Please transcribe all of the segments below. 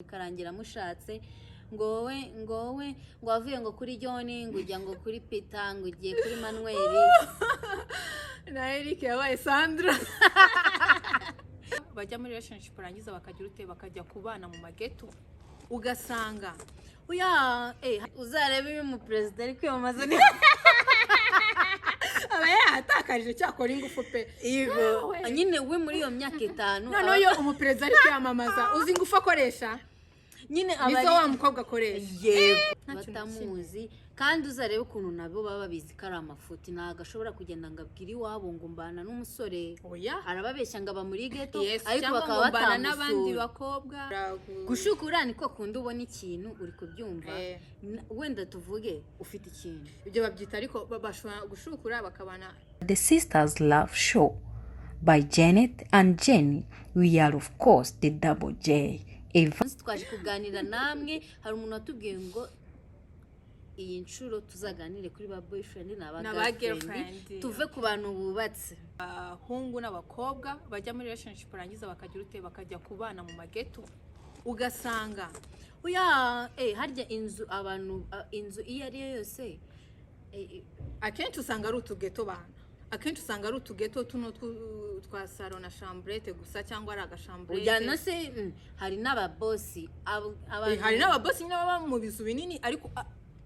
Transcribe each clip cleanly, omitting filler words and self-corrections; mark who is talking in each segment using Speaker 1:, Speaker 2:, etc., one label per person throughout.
Speaker 1: Bikarangira mushatse, ngo wowe ngo wavuye ngo kuri John, ngo ujya ngo kuri Peter, ngo ugiye kuri Manuel.
Speaker 2: Na Eric yabaye Sandra. Bajya muri relationship, barangiza bakagira ute? Bakajya kubana mu mageto, ugasanga
Speaker 1: Oya, uzarebe iyo umuperezida ari kwiyamamaza ni
Speaker 2: aba yahatakarije cyakora ingufu pe.
Speaker 1: Yego nyine, we muri iyo myaka 5.
Speaker 2: Noneho iyo umuperezida ari kwiyamamaza, uzi ingufu akoresha?
Speaker 1: Nyine aba
Speaker 2: nizo wa mukobwa akoresha.
Speaker 1: Yego.
Speaker 2: Nta kintu na kimwe.
Speaker 1: Batamuzi kandi uzarebe ukuntu nabo baba babizi ko ari amafuti. Ntabwo ashobora kugenda ngo abwire iwabo ngo mbana n'umusore.
Speaker 2: Oya.
Speaker 1: Arababeshya ngo aba muri geto.
Speaker 2: Yes,
Speaker 1: ariko
Speaker 2: cyangwa
Speaker 1: bakaba
Speaker 2: ngo mbana n'abandi
Speaker 1: batamusura.
Speaker 2: bakobwa.
Speaker 1: Gushukura ni ko kundi ubona ikintu, uri kubyumva?
Speaker 2: Eh.
Speaker 1: Wenda tuvuge ufite ikintu.
Speaker 2: Ibyo babyita, ariko bashobora gushukura bakabana.
Speaker 3: The Sisters Love Show by Janet and Jenny. We are, of course, the Double J. Eva
Speaker 1: Umunsi twaje kuganira namwe, hari umuntu watubwiye ngo iyi nshuro tuzaganire kuri ba boyfriend n'aba
Speaker 2: n'aba
Speaker 1: girlfriend,
Speaker 2: girlfriend.
Speaker 1: tuve ku bantu bubatse.
Speaker 2: Abahungu n'abakobwa bajya muri relationship, barangiza bakagira ute? Bakajya kubana mu mageto, ugasanga
Speaker 1: Oya, harya inzu abantu inzu iyo ari yo yose
Speaker 2: akenshi usanga ari utugeto bana, akenshi usanga ari utugeto tuno twa salon na chambrette gusa, cyangwa ari agachambrette.
Speaker 1: Ujyana se, hari n'ababosi
Speaker 2: Hari n'ababosi nyine baba mu bizu binini, ariko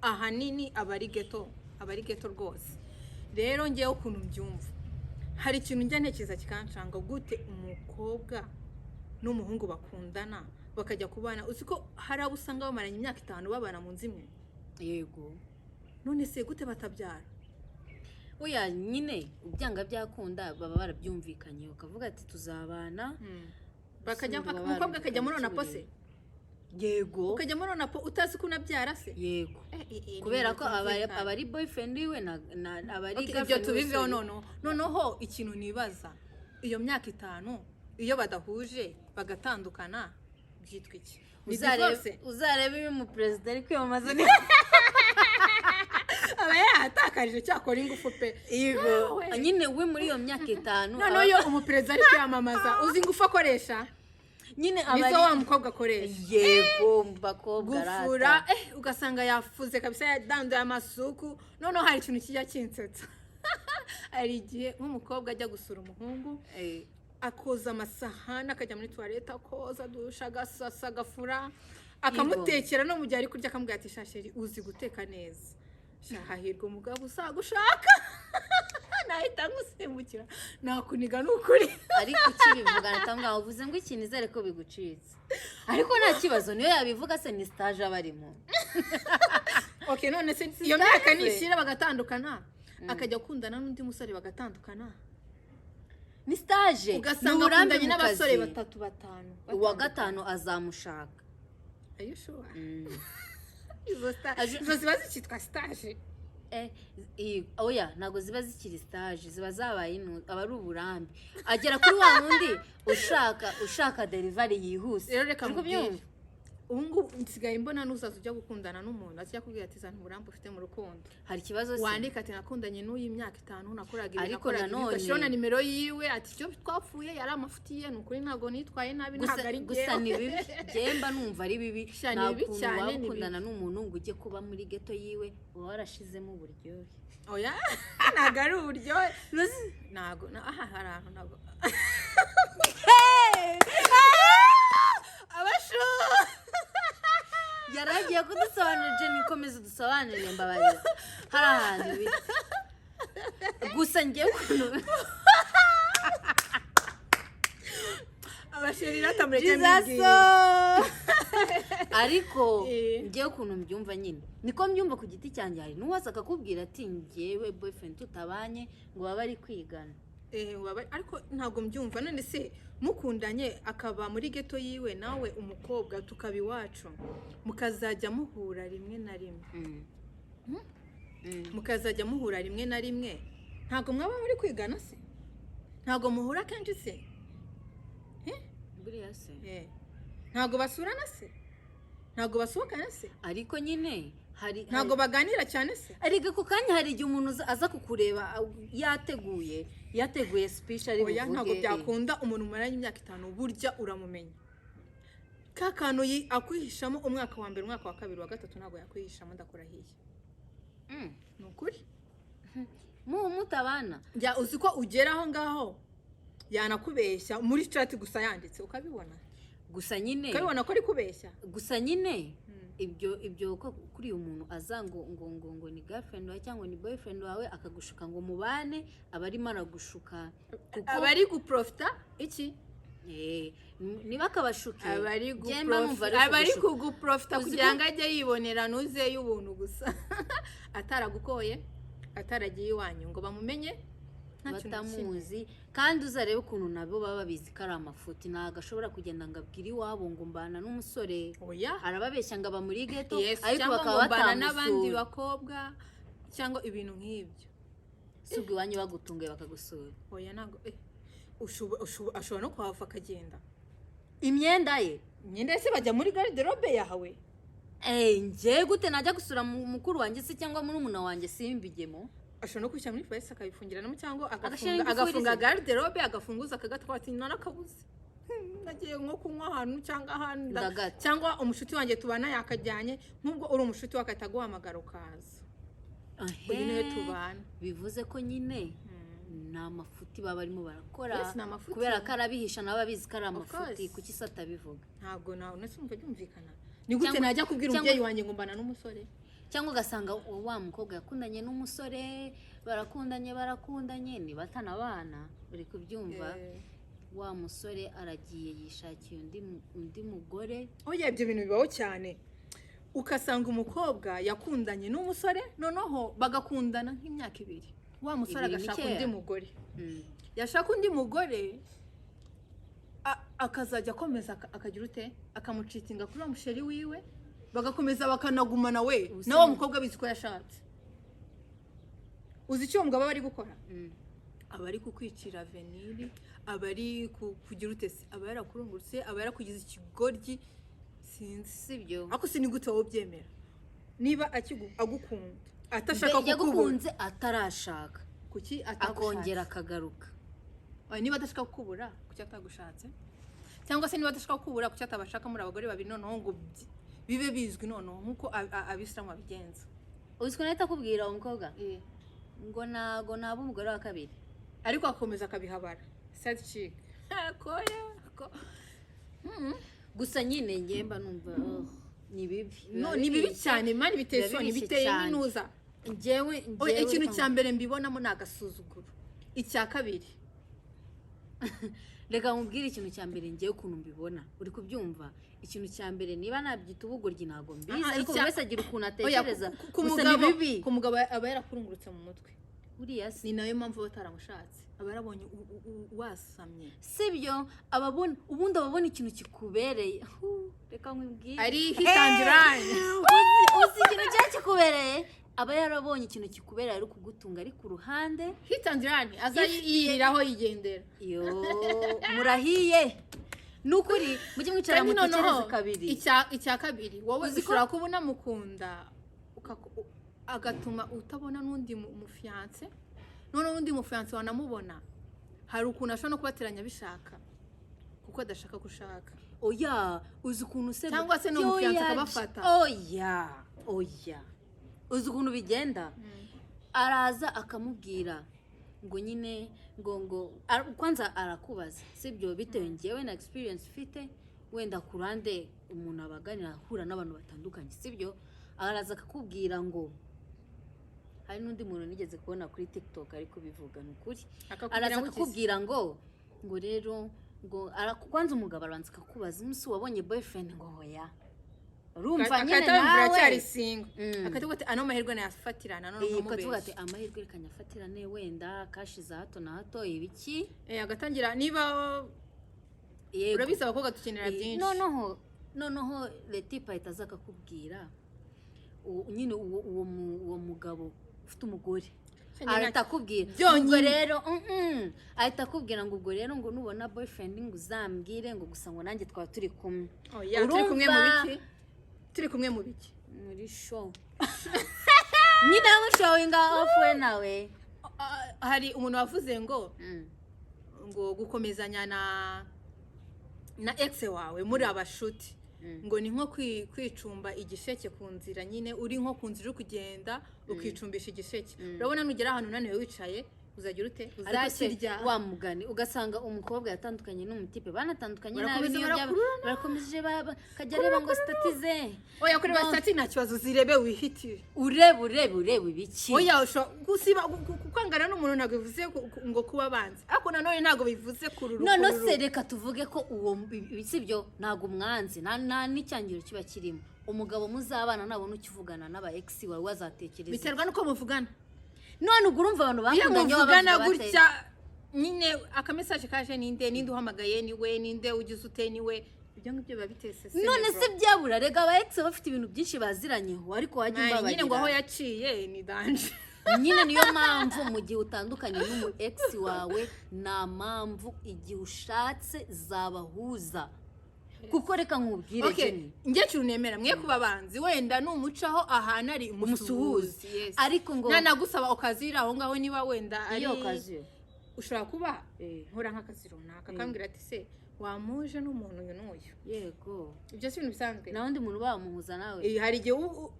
Speaker 2: ahanini aba ari geto, aba ari geto rwose. Rero ngewe ukuntu mbyumva, hari ikintu njya ntekereza kikancanga: gute umukobwa n'umuhungu bakundana bakajya kubana? Uzi ko hari abo usanga bamaranye imyaka 5 babana mu nzu imwe?
Speaker 1: Yego.
Speaker 2: None se gute batabyara?
Speaker 1: Oya nyine, byanga byakunda baba barabyumvikanye, bakavuga ati tuzabana.
Speaker 2: Bakajya
Speaker 1: Usanga baba
Speaker 2: umukobwa akajya muri onapo se?
Speaker 1: Yego.
Speaker 2: Ukajya muri onapo utazi ko unabyara se?
Speaker 1: Yego.
Speaker 2: Ni
Speaker 1: Kubera
Speaker 2: ibintu
Speaker 1: ko aba
Speaker 2: bitumvikana.
Speaker 1: aba ari boyfriend wiwe na aba ari
Speaker 2: Okay, ibyo
Speaker 1: girlfriend wiwe,
Speaker 2: tubiveho.
Speaker 1: sorry.
Speaker 2: Noneho ikintu nibaza, iyo myaka 5 iyo badahuje bagatandukana, byitwa iki? Ni divorce?
Speaker 1: Uzarebe iyo umuperezida ari kwiyamamaza ni
Speaker 2: Aba yahatakarije cyakora ingufu pe.
Speaker 1: Yego nyine, we muri iyo myaka 5.
Speaker 2: Noneho iyo umuperezida ari kwiyamamaza, uzi ingufu akoresha?
Speaker 1: Nyine aba
Speaker 2: nizo
Speaker 1: ari
Speaker 2: wa mukobwa akoresha.
Speaker 1: Yego, bakobwa.
Speaker 2: Gufura.
Speaker 1: Rata.
Speaker 2: Ugasanga yafuze kabisa, yadanduye amasuku. Noneho hari ikintu kijya kinsetsa: hari igihe nk'umukobwa ajya gusura umuhungu, akoza amasahani, akajya muri toilette, akoza douche, agasasa, agafura, akamutekera, no mu gihe ari kurya akamubwira ati: "Sha chérie, uzi guteka neza sha, hahirwa umugabo uzagushaka." Nahita nkusimbukira, nakuniga, ni ukuri.
Speaker 1: Ariko ukibivuga natambwa uvuze ngo ikintu, izere ko bigucitse, ariko nta kibazo, niyo yabivuga se, ni stage aba arimo.
Speaker 2: Okay, none se iyo myaka nishira bagatandukana, akajya akundana n'undi musore bagatandukana?
Speaker 1: Ni stage, ni
Speaker 2: Ugasanga
Speaker 1: uburambe
Speaker 2: akundanye
Speaker 1: mu
Speaker 2: n'abasore
Speaker 1: kazi.
Speaker 2: batatu, batanu.
Speaker 1: Uwa gatanu azamushaka.
Speaker 2: Are you sure? Izo izo ziba zikitwa stage?
Speaker 1: Oya, ntabwo ziba zikiri stage, ziba zabaye aba ari uburambe, agera kuri wa wundi ushaka delivery yihuse.
Speaker 2: Rero reka
Speaker 1: Uri
Speaker 2: nkubwire.
Speaker 1: kubyumva?
Speaker 2: Ubu ngubu nsigaye mbona n'uzaza ujya gukundana n'umuntu ajya kubwira ati: "Zana uburambe ufite mu rukundo."
Speaker 1: Hari ikibazo se?
Speaker 2: Wandika ati: "Nakundanye n'uyu imyaka 5, nakoraga ibi,
Speaker 1: Ariko
Speaker 2: nakoraga ibi,"
Speaker 1: nanone
Speaker 2: ugashyiraho na nimero yiwe, ati: "Icyo twapfuye yari amafuti ye, ni ukuri ntabwo nitwaye nabi,
Speaker 1: Gusa
Speaker 2: ntabwo ari
Speaker 1: gusa
Speaker 2: njyewe."
Speaker 1: Ni bibi, njyewe numva ari bibi.
Speaker 2: Sha, ni
Speaker 1: Nta
Speaker 2: bibi
Speaker 1: kuntu
Speaker 2: cyane,
Speaker 1: waba
Speaker 2: ni
Speaker 1: ukundana n'umuntu ngo ujye kuba muri geto yiwe, uba warashizemo uburyohe.
Speaker 2: Oya, ntabwo ari uburyohe, ntabwo aha hari ahantu ntabwo abashu
Speaker 1: Yari agiye kudusobanurira. Jenny, komeza udusobanurire, mbabarira, hari ahantu biri gusa njyewe ukuntu
Speaker 2: Abachéri ratamureke.
Speaker 1: Jesus! Ariko njyewe ukuntu mbyumva nyine, niko mbyumva ku giti cyanjye. Hari n'uwaza akakubwira ati: "Njyewe boyfriend tutabanye," ngo baba bari kwigana.
Speaker 2: Ariko ntabwo mbyumva. None se mukundanye akaba muri geto yiwe, nawe umukobwa tukaba iwacu, mukazajya muhura rimwe na rimwe, mukazajya muhura rimwe na rimwe, ntabwo mwaba muri kwigana se? Ntabwo muhura kenshi se?
Speaker 1: Buriya se?
Speaker 2: Ntabwo basurana se? Ntabwo basohokana se?
Speaker 1: Ariko nyine hari
Speaker 2: Ntabwo baganira cyane se?
Speaker 1: Ariko ako kanya hari igihe umuntu aza kukureba yateguye speech ari
Speaker 2: Oya,
Speaker 1: buvuge.
Speaker 2: ntabwo byakunda. Umuntu mumaranye imyaka 5, burya uramumenya. Ka kantu akwihishamo umwaka wa mbere, umwaka wa kabiri, wa gatatu, ntabwo yakwihishamo, ndakurahiye. Ni ukuri.
Speaker 1: Mu mutabana.
Speaker 2: Jya uzi ko ugera aho ngaho yanakubeshya muri chat gusa yanditse, ukabibona.
Speaker 1: Gusa nyine
Speaker 2: Ukabibona ko ari kubeshya.
Speaker 1: Gusa nyine ibyo ko kuri uyu muntu aza ngo ni girlfriend wawe cyangwa ni boyfriend wawe, akagushuka ngo mubane, aba arimo aragushuka kuko
Speaker 2: Aba ari guprofita iki?
Speaker 1: Niba akabashuke,
Speaker 2: Aba ari
Speaker 1: njye mba numva ari
Speaker 2: aba ari
Speaker 1: kugushuka.
Speaker 2: kuguprofita
Speaker 1: Uzi
Speaker 2: kugira ngo ajye yibonera nuze y'ubuntu gusa, ataragukoye, ataragiye iwanyu ngo bamumenye, nta kintu na kimwe.
Speaker 1: Batamuzi. Kandi uzarebe ukuntu nabo baba babizi ko ari amafuti. Ntabwo ashobora kugenda ngo abwire iwabo ngo mbana n'umusore.
Speaker 2: Oya.
Speaker 1: Arababeshya ngo aba muri ghetto,
Speaker 2: Yes,
Speaker 1: ariko
Speaker 2: cyangwa
Speaker 1: bakaba
Speaker 2: ngo mbana n'abandi
Speaker 1: batamusura.
Speaker 2: bakobwa cyangwa ibintu nk'ibyo.
Speaker 1: Si ubwo iwanyu bagutunguye bakagusura?
Speaker 2: Oya, ntabwo ashobora no kuhava akagenda.
Speaker 1: Imyenda ye.
Speaker 2: Imyenda ye se bajya muri garde-robe yawe?
Speaker 1: Njye gute najya gusura mukuru wanjye se cyangwa murumuna wanjye simbigemo?
Speaker 2: Ashobora no kwishyira muri polisi akabifungiramo cyangwa
Speaker 1: Agashyiramo
Speaker 2: agafunga
Speaker 1: ingufuri
Speaker 2: agafunga
Speaker 1: se.
Speaker 2: Garde-robe, agafunguza akagatwara, ati narakabuze, nagiye nko kunywa ahantu cyangwa ahandi
Speaker 1: Ndagata.
Speaker 2: Cyangwa umushuti wanjye tubana yakajyanye, nk'ubwo uri umushuti we agahita aguhamagara ukaza, uyu niwe tubana.
Speaker 1: Bivuze ko nyine ni amafuti baba barimo barakora.
Speaker 2: Yes, ni amafuti.
Speaker 1: Kubera ko arabihisha, nawe abizi ko ari
Speaker 2: Of
Speaker 1: amafuti.
Speaker 2: course.
Speaker 1: Kuki se atabivuga?
Speaker 2: Ntabwo nawe nese umva byumvikana, ni gute najya kubwira umubyeyi wanjye ngo mbana n'umusore?
Speaker 1: Cyangwa ugasanga wa mukobwa yakundanye n'umusore, barakundanye, barakundanye, ni batanabana, uri kubyumva? Wa musore aragiye yishakiye undi mugore.
Speaker 2: Oya, ibyo bintu bibaho cyane, ugasanga umukobwa yakundanye n'umusore, noneho bagakundana nk'imyaka 2, wa musore
Speaker 1: 2
Speaker 2: agashaka
Speaker 1: mikeya.
Speaker 2: undi mugore. Yashaka undi mugore, akazajya akomeza akagira ute, akamucheatinga kuri wa muchéri wiwe, bagakomeza bakanagumana we
Speaker 1: Ubu se
Speaker 2: nawe mukobwa abizi ko yashatse. Uzi icyo uwo mugabo aba ari gukora? Aba ari kukwicira avenir, aba ari kugira ute se, aba yarakurungurutse, aba yarakugize ikigoryi, sinzi.
Speaker 1: Sibyo?
Speaker 2: Ariko si ni gute wowe ubyemera niba agukunda atashaka
Speaker 1: Mbe-
Speaker 2: kukubura?
Speaker 1: Yagukunze atarashaka.
Speaker 2: Kuki atagushatse?
Speaker 1: Akongera akagaruka.
Speaker 2: Oya, niba adashaka kukubura, kuki atagushatse? Cyangwa se niba adashaka kukubura, kuki atabashaka muri abagore babiri, noneho ngo bibe bizwi, noneho nk'uko abisilamu babigenza?
Speaker 1: Uzi ko nahita akubwira uwo mukobwa ngo ntago naba umugore wa kabiri.
Speaker 2: Ariko akomeza akabihabara side chick. Koya
Speaker 1: Gusa nyine njye mba numva, ugh, ni bibi.
Speaker 2: No,
Speaker 1: Biba
Speaker 2: ni bibi
Speaker 1: bibishye.
Speaker 2: cyane man, biteye
Speaker 1: Biba
Speaker 2: isoni,
Speaker 1: bibishye
Speaker 2: biteye
Speaker 1: cyane.
Speaker 2: nk'inuza.
Speaker 1: Njyewe
Speaker 2: Oya,
Speaker 1: njyewe
Speaker 2: ikintu
Speaker 1: reka
Speaker 2: cya mbere mbibonamo ni agasuzuguro, icya kabiri
Speaker 1: Reka nkubwire ikintu cya mbere ngewe ukuntu mbibona, uri kubyumva? Ikintu cya mbere, niba nabyita ubugoryi, ntabwo mbizi,
Speaker 2: Aha,
Speaker 1: ariko buri wese agira ukuntu
Speaker 2: Oya,
Speaker 1: atekereza.
Speaker 2: ku
Speaker 1: Gusa ni
Speaker 2: mugabo
Speaker 1: bibi.
Speaker 2: Ku mugabo aba yarakurungurutse mu mutwe.
Speaker 1: Buriya si
Speaker 2: Ni nayo mpamvu bataramushatse, aba yarabonye wasamye.
Speaker 1: Sibyo, ababona ubundi ababona ikintu kikubereye. Hu, reka nkubwire.
Speaker 2: Ari hit and run.
Speaker 1: Uzi ikintu cyaba kikubereye, aba yarabonye ikintu kikubereye ari kugutunga ari ku ruhande.
Speaker 2: Hit and run, aza yiriraho yigendera.
Speaker 1: Yo, murahiye, ni ukuri, mujye mwicara
Speaker 2: Kandi noneho
Speaker 1: mutekereze kabiri.
Speaker 2: Icya kabiri, wowe
Speaker 1: Uzi ko-
Speaker 2: ushobora kuba unamukunda, agatuma utabona n'undi mufiancé, noneho undi mufiancé wanamubona, hari ukuntu ashobora no kubateranya abishaka kuko adashaka gushaka.
Speaker 1: Oya, uzi ukuntu se
Speaker 2: Cyangwa se n'umufiancé
Speaker 1: Yoya,
Speaker 2: akabafata.
Speaker 1: Oya, oya, uzi ukuntu bigenda? Araza akamubwira ngo nyine ngo kwanza arakubaza, sibyo? Bitewe ngewe na experience mfite, wenda ku ruhande umuntu abaganira, ahura n'abantu batandukanye, sibyo? Araza akakubwira ngo hari n'undi muntu nigeze kubona kuri TikTok ari kubivuga, ni ukuri.
Speaker 2: Akakubwira
Speaker 1: Araza
Speaker 2: ngo iki se?
Speaker 1: akakubwira ngo rero ngo kwanza umugabo arabanza akakubaza umunsi wabonye boyfriend, ngo hoya, urumva nyine
Speaker 2: Akahita yumva
Speaker 1: nawe
Speaker 2: uracyari single, akahita ati ano mahirwe nayafatirana none
Speaker 1: Ukavuga ati
Speaker 2: nkamubeshya.
Speaker 1: Amahirwe reka nyafatirane, wenda kashize hato na hato ibiki.
Speaker 2: Agatangira niba
Speaker 1: Yego.
Speaker 2: urabizi abakobwa dukenera byinshi.
Speaker 1: Noneho le type ahita aza akakubwira nyine uwo mugabo ufite umugore
Speaker 2: Cyane
Speaker 1: ahita akubwira
Speaker 2: Byonyine.
Speaker 1: ubwo rero ahita akubwira ngo ubwo rero ngo nubona boyfriend ngo uzambwire, ngo gusa ngo nanjye twaba turi kumwe.
Speaker 2: Oya, turi kumwe mu
Speaker 1: Urumva?
Speaker 2: biki? Turi kumwe mu biki?
Speaker 1: Muri show nyine, amushowinga off we nawe.
Speaker 2: Ah, hari umuntu wavuze ngo ngo gukomezanya na ex wawe muri abashuti. Ngo ni nko kwicumba igisheke ku nzira nyine, uri nko ku nzira uri kugenda ukicumbisha igisheke. Urabona nugera ahantu unaniwe wicaye, uzagira ute?
Speaker 1: Ariko se,
Speaker 2: Uzakirya.
Speaker 1: wa mugani ugasanga umukobwa yatandukanye n'umutipe, banatandukanye nabi,
Speaker 2: Barakomeza,
Speaker 1: niyo byaba
Speaker 2: barakururana.
Speaker 1: barakomeje, akajya areba ngo status ze.
Speaker 2: Oya, kureba status nta kibazo, zirebe wihitire.
Speaker 1: Ureba, ureba, ureba ibiki?
Speaker 2: Oya, ushobora gusiba kwangana n'umuntu ntabwo bivuze ngo kuba abanzi, ariko nanone ntabwo bivuze kururu.
Speaker 1: None se reka tuvuge ko uwo, sibyo, ntabwo umwanzi, nta n'icyangiro kiba kirimo. Umugabo muzabana nabona ukivugana n'aba ex wawe, wazatekereza?
Speaker 2: Biterwa n'uko muvugana.
Speaker 1: None ubwo urumva abantu
Speaker 2: Iyo
Speaker 1: bakundanye baba
Speaker 2: muvugana
Speaker 1: bavuga bate?
Speaker 2: gutya nyine, akamessage kaje, ninde ninde uhamagaye? Niwe ninde ugize ute? Niwe ibyo ngibyo biba bitese.
Speaker 1: None se byabura? Rega aba ex bafite ibintu byinshi baziranyeho, ariko wajya
Speaker 2: Nyine ngo aho
Speaker 1: umbabarira.
Speaker 2: yaciye ni danger.
Speaker 1: Nyine niyo mpamvu mu gihe utandukanye n'umu ex wawe, nta mpamvu, igihe ushatse zabahuza, kuko reka nkubwire,
Speaker 2: Okay,
Speaker 1: Jenny.
Speaker 2: njye kintu nemera, mwe kuba abanzi, wenda numucaho ahantu ari
Speaker 1: Umusuhuze.
Speaker 2: umusuhuze, yes.
Speaker 1: Ariko ngo
Speaker 2: Nanagusaba occasion aho ngaho, niba wenda ari
Speaker 1: iyo occasion.
Speaker 2: Ushobora kuba nkora nk'akazi runaka, akambwira ati: "Se wamuje n'umuntu uyu n'uyu?" Ibyo si ibintu bisanzwe.
Speaker 1: Nta wundi muntu bamuhuza nawe.
Speaker 2: Hari igihe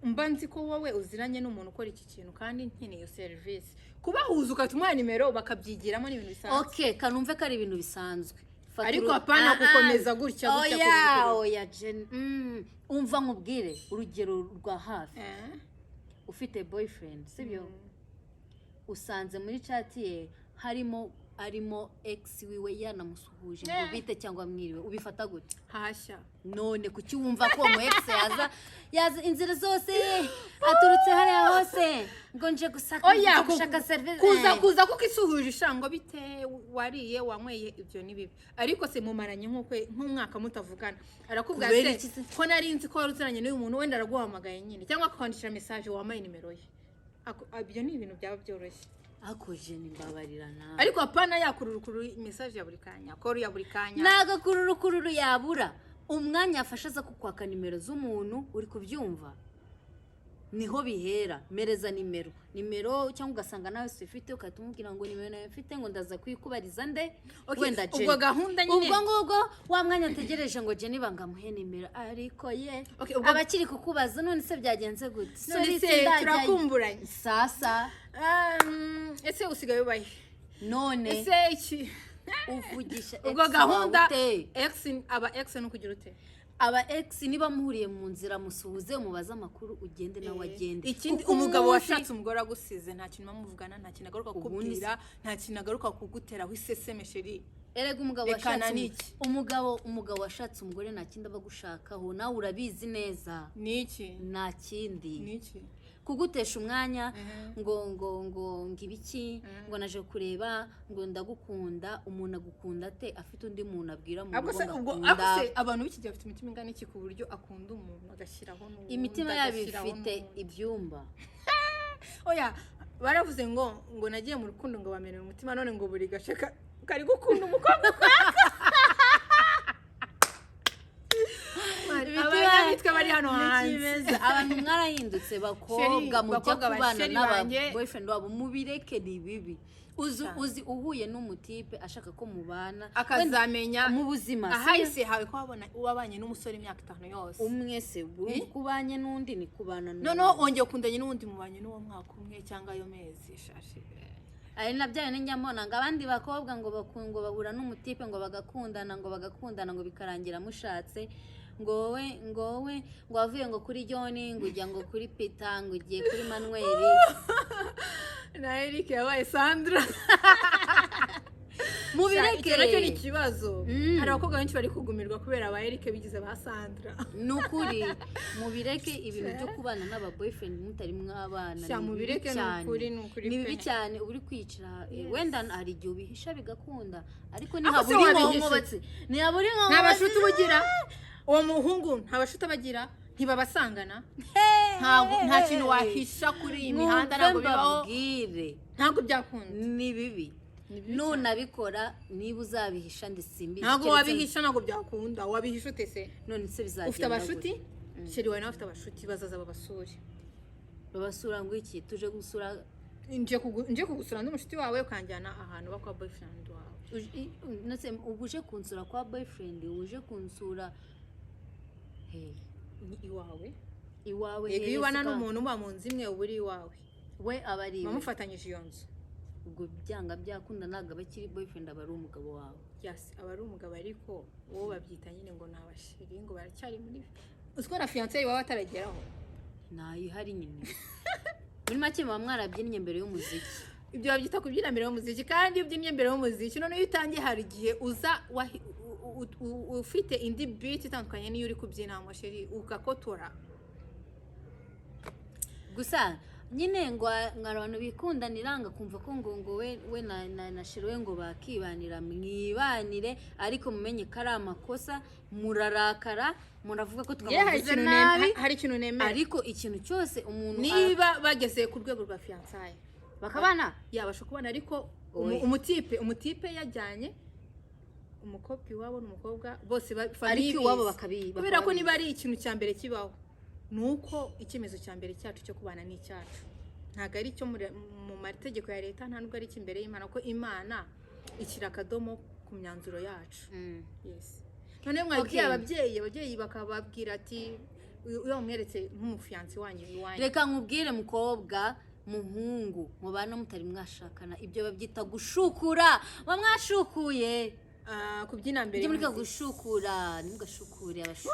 Speaker 2: mba nzi ko wowe uziranye n'umuntu ukora iki kintu kandi nkeneye iyo serivisi, kubahuza ugahita umuha nimero bakabyigiramo, ni ibintu bisanzwe.
Speaker 1: Okay, kanumve ko ari ibintu bisanzwe. Fata
Speaker 2: Ariko hapana gukomeza gutya, gutya,
Speaker 1: Oya,
Speaker 2: kururu.
Speaker 1: oya, Jenny. Umva nkubwire urugero rwa hafi. Ufite boyfriend, sibyo? Usanze muri chat ye harimo, arimo ex wiwe, yanamusuhuje ngo bite cyangwa mwiriwe, ubifata gute?
Speaker 2: Hashya.
Speaker 1: None kuki wumva ko umu ex yaza, yaza inzira zose aturutse hariya hose ngo nje gusaka,
Speaker 2: Oya,
Speaker 1: nje gushaka serivisi?
Speaker 2: Kuza kuko isuhuje ishango, bite, wariye, wanyweye, ibyo ni bibi. Ariko se mumaranye nk'umwaka mutavugana, arakubwira
Speaker 1: Kubera
Speaker 2: se
Speaker 1: iki se?
Speaker 2: ko nari nzi ko wari uziranye n'uyu muntu, wenda araguhamagaye nyine cyangwa akakwandikira message, wampaye nimero ye. Ibyo ni ibintu byaba byoroshye.
Speaker 1: Ako Jenny, mbabarira nawe.
Speaker 2: Ariko apana yakururukuru message ya buri kanya, call ya buri kanya.
Speaker 1: Ntago kururukururu yabura umwanya yafashe aza kukwaka nimero z'umuntu, uri kubyumva? Niho bihera, mereza nimero, nimero, cyangwa ugasanga nawe si ufite, ugahita umubwira ngo nimero nawe mfite, ngo ndaza kuyikubariza nde?
Speaker 2: Okay,
Speaker 1: Wenda
Speaker 2: ubwo
Speaker 1: Jenny.
Speaker 2: gahunda nyine
Speaker 1: Ubwo ngubwo wa mwanya ategereje ngo Jenny bangamuhe nimero, ariko ye
Speaker 2: Okay, ubwo
Speaker 1: aba akiri kukubaza: "None se byagenze gute?"
Speaker 2: None
Speaker 1: Sorry,
Speaker 2: se
Speaker 1: sindajyayo.
Speaker 2: turakumburanye.
Speaker 1: Sasa.
Speaker 2: Ese usigaye ubahe?
Speaker 1: None
Speaker 2: Ese iki
Speaker 1: uvugisha
Speaker 2: ubwo
Speaker 1: ex
Speaker 2: gahunda
Speaker 1: wawe ute?
Speaker 2: Ex, aba ex ni ukugira ute?
Speaker 1: Aba ex niba muhuriye mu nzira, musuhuze, mubaze amakuru, ugende nawe agende.
Speaker 2: Ikindi,
Speaker 1: Kuko
Speaker 2: umugabo washatse umugore agusize, nta kintu muvugana, nta kintu agaruka
Speaker 1: Ubundi
Speaker 2: kukubwira, nta kintu agaruka kuguteraho iseseme, chérie.
Speaker 1: Erega umugabo
Speaker 2: Rekana
Speaker 1: washatse
Speaker 2: n'iki?
Speaker 1: umugabo washatse umugore nta kindi aba agushakaho, nawe urabizi neza.
Speaker 2: Ni iki?
Speaker 1: Nta kindi.
Speaker 2: Ni iki?
Speaker 1: Kugutesha umwanya ngo ibiki, ngo naje kureba, ngo ndagukunda. Umuntu agukunda ate afite undi muntu abwira mu
Speaker 2: Ariko
Speaker 1: rugo
Speaker 2: se
Speaker 1: ngo
Speaker 2: ubwo
Speaker 1: akunda?
Speaker 2: Ariko se abantu b'iki gihe bafite imitima ingana iki ku buryo akunda umuntu agashyiraho n'uwundi,
Speaker 1: Imitima yabo
Speaker 2: agashyiraho
Speaker 1: ifite
Speaker 2: n'uwundi?
Speaker 1: ibyumba.
Speaker 2: Oya, baravuze ngo nagiye mu rukundo ngo bamenera umutima, none ngo buri gace kari gukunda umukobwa ukwaka. Abanyamitwe bari hano hanze.
Speaker 1: Nikimeze. Abantu mwarahindutse, bakobwa.
Speaker 2: Chérie,
Speaker 1: Mujya
Speaker 2: bakobwa ba
Speaker 1: kubana
Speaker 2: chérie
Speaker 1: n'aba
Speaker 2: banjye.
Speaker 1: boyfriend wabo, mubireke, ni bibi. Uzi
Speaker 2: Cyane.
Speaker 1: uzi uhuye n'umutipe ashaka ko mubana
Speaker 2: Akazamenya
Speaker 1: wenda mu buzima, si
Speaker 2: ahahise hawe ko wabona wabanye n'umusore imyaka 5 yose.
Speaker 1: Umwe se
Speaker 2: Eh?
Speaker 1: kubanye n'undi ni kubana n'undi.
Speaker 2: Noneho wongeye ukundanye n'uwundi, mubanye n'uwo mwaka umwe cyangwa ayo mezi shashi.
Speaker 1: Ari na bya bindi njya mbona ngo abandi bakobwa ngo ngo bahura n'umutipe, ngo bagakundana, ngo bagakundana, ngo bikarangira mushatse, ngo wowe, ngo wowe ngo wavuye ngo kuri John, ngo ujya ngo kuri Peter, ngo ugiye kuri Manuel.
Speaker 2: Na Eric yabaye Sandra.
Speaker 1: Mubireke.
Speaker 2: Icyo nacyo ni ikibazo. Hari abakobwa benshi bari kugumirwa kubera aba Eric bigize ba Sandra.
Speaker 1: Ni ukuri, mubireke ibintu byo kubana n'aba boyfriend mutari mwabana.
Speaker 2: Sha,
Speaker 1: Ni bibi
Speaker 2: mubireke, ni
Speaker 1: cyane.
Speaker 2: ukuri, ni ukuri
Speaker 1: Ni bibi
Speaker 2: pe.
Speaker 1: cyane, uba uri kwicara, wenda hari igihe ubihisha bigakunda, ariko
Speaker 2: Ariko se
Speaker 1: ntihabura
Speaker 2: wabihisha?
Speaker 1: inkomobatsi, ntihabura
Speaker 2: Nta
Speaker 1: inkomobatsi.
Speaker 2: bashuti ubugira, uwo muhungu nta bashuti abagira, ntibabasangana. Ntabwo, nta kintu wahisha kuri iyi mihanda, ntabwo
Speaker 1: Mwumve
Speaker 2: bibaho.
Speaker 1: mbabwire.
Speaker 2: Ntabwo byakunda.
Speaker 1: Ni bibi.
Speaker 2: Ni bibi.
Speaker 1: Nunabikora, niba uzabihisha ndisimbizi.
Speaker 2: Ntabwo wabihisha, ntabwo byakunda. Wabihisha ute se?
Speaker 1: None se bizagenda
Speaker 2: Ufite abashuti,
Speaker 1: gute?
Speaker 2: Chéri wawe nawe afite abashuti, bazaza babasure.
Speaker 1: Babasura ngo iki? Tuje gusura?
Speaker 2: Nje kugusura ndi umushuti wawe, ukanjyana ahantu bakwa boyfriend wawe.
Speaker 1: None se uba uje kunsura kwa boyfriend, uje kunsura Hey,
Speaker 2: Ni iwawe.
Speaker 1: Iwawe.
Speaker 2: Yego, iyo
Speaker 1: Hehe
Speaker 2: ubana
Speaker 1: se kandi?
Speaker 2: n'umuntu muba mu nzu imwe, uba uri iwawe.
Speaker 1: We aba ari
Speaker 2: Muba
Speaker 1: iwe.
Speaker 2: mufatanyije iyo nzu.
Speaker 1: Ubwo byanga byakunda ntabwo aba akiri boyfriend, aba ari umugabo wawe.
Speaker 2: Yes, aba ari umugabo, ariko uwo babyita nyine ngo ni abachéri, ngo baracyari muri, uziko na fiancé baba batarageraho.
Speaker 1: Ntayo ihari nyine. Muri make muba mwarabyinnye mbere y'umuziki.
Speaker 2: Ibyo babyita kubyina mbere y'umuziki. Kandi iyo ubyinnye mbere y'umuziki, noneho iyo utangiye, hari igihe uza ufite indi beat itandukanye n'iyo uri kubyina, chéri, ugakotora.
Speaker 1: Gusa nyine ngo hari abantu bikundanira, ngo akumva ko ngo we na chéri we ngo bakibanira. Mwibanire, ariko mumenye ko ari amakosa. Murarakara, muravuga ko
Speaker 2: Njye hari
Speaker 1: twabavuze
Speaker 2: ikintu
Speaker 1: nabi.
Speaker 2: Hari ikintu nemera.
Speaker 1: Ariko ikintu cyose umuntu
Speaker 2: Niba bageze ku rwego rwa fiançailles,
Speaker 1: bakabana,
Speaker 2: yabasha kubana, ariko
Speaker 1: Oya.
Speaker 2: umutipe yajyanye umukobwa iwabo n'umukobwa bose famille
Speaker 1: Ariko iwabo
Speaker 2: ibizi. Kubera ko
Speaker 1: bakaba
Speaker 2: niba ari ikintu cya mbere kibaho, ni uko icyemezo cya mbere cyacu cyo kubana ni icyacu, ntabwo ari icyo mu mategeko ya leta, nta nubwo ari icy'imbere y'Imana, kuko Imana ishyira akadomo ku myanzuro yacu. Yes, noneho mwabwiye ababyeyi bakababwira ati iyo mweretse nk'umufiancé wanyu iwanyu.
Speaker 1: Reka nkubwire, mukobwa, muhungu mubana mutari mwashakana, ibyo babyita gushukura. Muba mwashukuye.
Speaker 2: Ah, kubyina mbere
Speaker 1: Mujye mureka
Speaker 2: y'umuziki.
Speaker 1: gushukura. Ntimugashukure. Abashu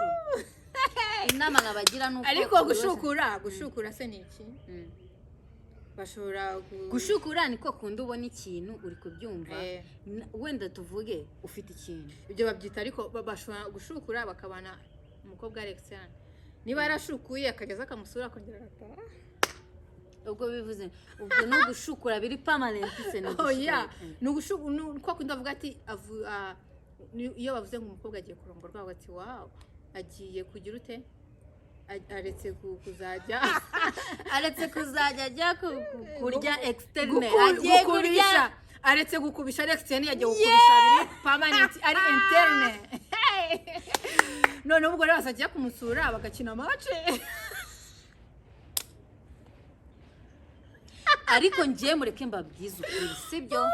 Speaker 1: inama nabagira ni uko
Speaker 2: Ariko
Speaker 1: buri wese-
Speaker 2: gushukura se ni iki? Bashobora
Speaker 1: Gushukura ni ko kundi ubona ikintu, uri kubyumva?
Speaker 2: Eh.
Speaker 1: Wenda tuvuge ufite ikintu.
Speaker 2: Ibyo babyita, ariko bashobora gushukura bakabana, umukobwa Alexandre niba yarashukuye akageza akamusura, akongera agataha.
Speaker 1: Ubwo bivuze, ubwo ni ugushukura biri permanent se? Ni
Speaker 2: Oya.
Speaker 1: ugushukura?
Speaker 2: Ni ni kwa kundi bavuga ati iyo bavuze ngo umukobwa agiye kurongorwa, bavuga ati: "Wow, agiye kugira ute? Aretse kuzajya
Speaker 1: Aretse kuzajya ajya kurya externe, agiye kurya
Speaker 2: gukubisha, aretse gukubisha ari externe, yagiye gukubisha biri permanent, ari interne." Noneho ubwo rero bazajya kumusura bagakina match.
Speaker 1: Ariko njye mureke mbabwize ukuri, sibyo?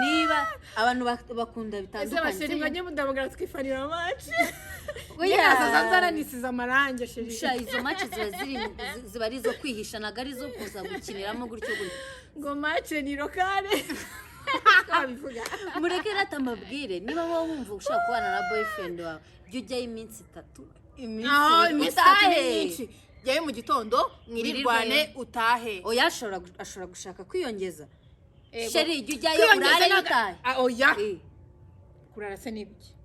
Speaker 1: Niba abantu bakunda
Speaker 2: Ese
Speaker 1: bitandukanye,
Speaker 2: abachéri,
Speaker 1: sibyo?
Speaker 2: mwajye mudamagara tukifanira match.
Speaker 1: Oya.
Speaker 2: Nazaza nzananisize amarangi, chéri.
Speaker 1: Sha, izo match ziba ziri ziba ari izo kwihisha, ntabwo ari izo kuza gukiniramo gutyo gutyo.
Speaker 2: Ngo match ni locale, twabivuga.
Speaker 1: Mureke rata mbabwire, niba wowe wumva ushaka kubana na boyfriend wawe, jya ujyayo iminsi 3, iminsi
Speaker 2: Aho
Speaker 1: 2,
Speaker 2: iminsi 3 ni
Speaker 1: utahe.
Speaker 2: myinshi. Jyayo mu gitondo, mwirirwane, utahe.
Speaker 1: Oya, ashobora gushaka kwiyongeza.
Speaker 2: Ego.
Speaker 1: Chéri, jya ujyayo
Speaker 2: Kwiyongeza
Speaker 1: urare, utahe.
Speaker 2: Ah, oya.
Speaker 1: Eh.
Speaker 2: Kurara se n'ibiki?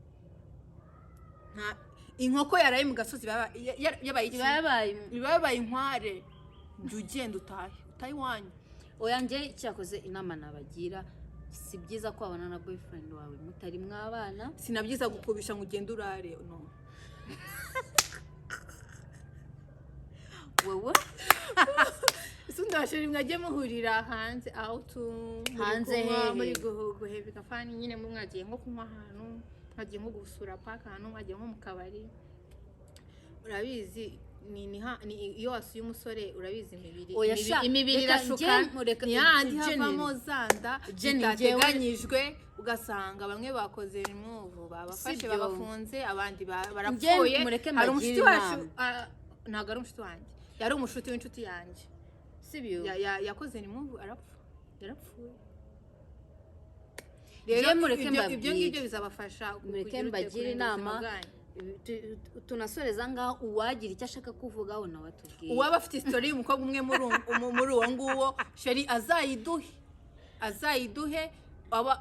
Speaker 2: Nta inkoko yaraye mu gasozi yabaye iki?
Speaker 1: Iba yabaye
Speaker 2: Iba yabaye inkware. Jya ugenda utahe, utahe iwanyu.
Speaker 1: Oya, njye cyakoze inama nabagira, si byiza ko wabana na boyfriend wawe mutari mwabana.
Speaker 2: Sinabyiza gukubisha ngo ugende urare, no.
Speaker 1: Wowe
Speaker 2: Ese undi, abachéri, mwagiye muhurira hanze out, muri
Speaker 1: Hanze
Speaker 2: kunywa,
Speaker 1: hehe?
Speaker 2: muri guhebeka fun nyine, mwagiye nko kunywa ahantu, mwagiye nko gusura park ahantu, mwagiye nko mu kabari. Urabizi ni iyo wasuye umusore, urabizi imibiri
Speaker 1: Oya sha,
Speaker 2: imibiri
Speaker 1: reka
Speaker 2: irashuka.
Speaker 1: reka
Speaker 2: Ni hahandi
Speaker 1: Jenny.
Speaker 2: havamo za nda
Speaker 1: Jenny,
Speaker 2: zitateganyijwe, ugasanga bamwe bakoze remove, babafashe,
Speaker 1: Sibyo.
Speaker 2: babafunze, abandi barapfuye.
Speaker 1: Njye mureke
Speaker 2: Hari umushuti
Speaker 1: mbagire
Speaker 2: wacu,
Speaker 1: inama.
Speaker 2: ah, ntabwo ari umushuti wanjye, yari umushuti w'inshuti yanjye.
Speaker 1: Sibyo?
Speaker 2: Yakoze remove, arapfa, yarapfuye.
Speaker 1: Njye mureke
Speaker 2: Ibyo
Speaker 1: mbabwire.
Speaker 2: ngibyo bizabafasha
Speaker 1: Mureke
Speaker 2: kugira ute,
Speaker 1: mbagire
Speaker 2: kurinda ubuzima
Speaker 1: inama.
Speaker 2: bwanyu.
Speaker 1: Tunasoreza ngaho. Uwagira icyo ashaka kuvugaho nawe atubwire.
Speaker 2: Uwaba afite isitori y'umukobwa umwe muri uwo nguwo, chéri, azayiduhe.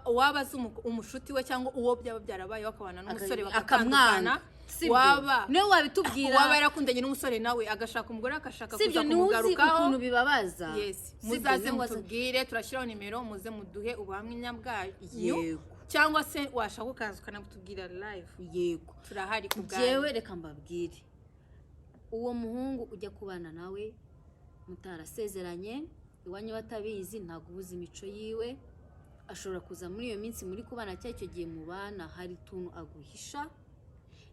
Speaker 2: Uwaba azi umushuti we cyangwa uwo byaba byarabayeho akabana n'umusore bakatandukana,
Speaker 1: Akamwanga, sibyo?
Speaker 2: Waba
Speaker 1: Niwe wabitubwira.
Speaker 2: Uwaba yarakundanye n'umusore nawe agashaka umugore, agashaka
Speaker 1: Sibyo?
Speaker 2: kuza
Speaker 1: Niwe uzi
Speaker 2: kumugarukaho.
Speaker 1: ukuntu bibabaza.
Speaker 2: Yes.
Speaker 1: Sibyo?
Speaker 2: Muzaze
Speaker 1: Niwe waza-
Speaker 2: mutubwire, turashyiraho nimero, muze muduhe ubuhamya bwanyu.
Speaker 1: Yego.
Speaker 2: Cyangwa se washaka ukaza ukanabutubwira live.
Speaker 1: Yego.
Speaker 2: Turahari ku bwanyu.
Speaker 1: Njyewe reka mbabwire, uwo muhungu ujya kubana nawe mutarasezeranye, iwanyu batabizi, ntabwo ubuze imico yiwe. Ashobora kuza muri iyo minsi muri kubana cyangwa icyo gihe mubana, hari utuntu aguhisha.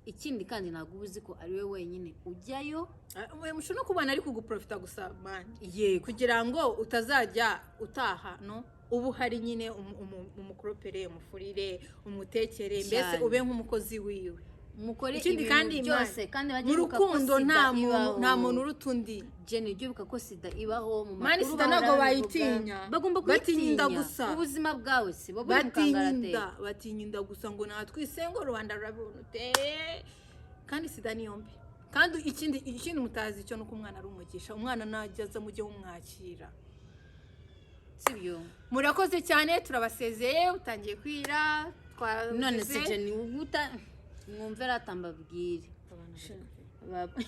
Speaker 1: Ikindi kandi, ntabwo uba uzi ko ari we wenyine ujyayo.
Speaker 2: Ah, mushobora no kubana ari kuguprofita gusa, man,
Speaker 1: Yego.
Speaker 2: kugira ngo utazajya utaha, no uba uhari nyine, umukoropere, umufurire, umutekere, mbese
Speaker 1: Cyane.
Speaker 2: ube nk'umukozi wiwe.
Speaker 1: Mukore
Speaker 2: Ikindi
Speaker 1: ibintu
Speaker 2: kandi,
Speaker 1: byose,
Speaker 2: Imana,
Speaker 1: kandi bajye
Speaker 2: mu
Speaker 1: bibuka ko
Speaker 2: rukundo
Speaker 1: sida
Speaker 2: nta muntu,
Speaker 1: ibaho.
Speaker 2: nta muntu uruta undi.
Speaker 1: Jenny, ujye wibuka ko sida ibaho mu
Speaker 2: Mani,
Speaker 1: makuru
Speaker 2: sida
Speaker 1: bahora
Speaker 2: ntabwo
Speaker 1: babivuga.
Speaker 2: bayitinya.
Speaker 1: Bagomba
Speaker 2: Batinya inda
Speaker 1: kuyitinya.
Speaker 2: gusa.
Speaker 1: Ubuzima bwawe si bo buri mu
Speaker 2: Batinya
Speaker 1: kangaratete.
Speaker 2: inda, batinya inda gusa, ngo natwise, ngo rubanda rurabibona ute? Kandi sida niyo mbi. Kandi ikindi mutazi cyo nuko umwana ari umugisha. Umwana najya aza, mujye mumwakira.
Speaker 1: Sibyo?
Speaker 2: Murakoze cyane, turabasezeye, utangiye kwira.
Speaker 1: None se
Speaker 2: Twavuze.
Speaker 1: Jenny, ubuta mwumve rata mbabwire.
Speaker 2: Bye bye.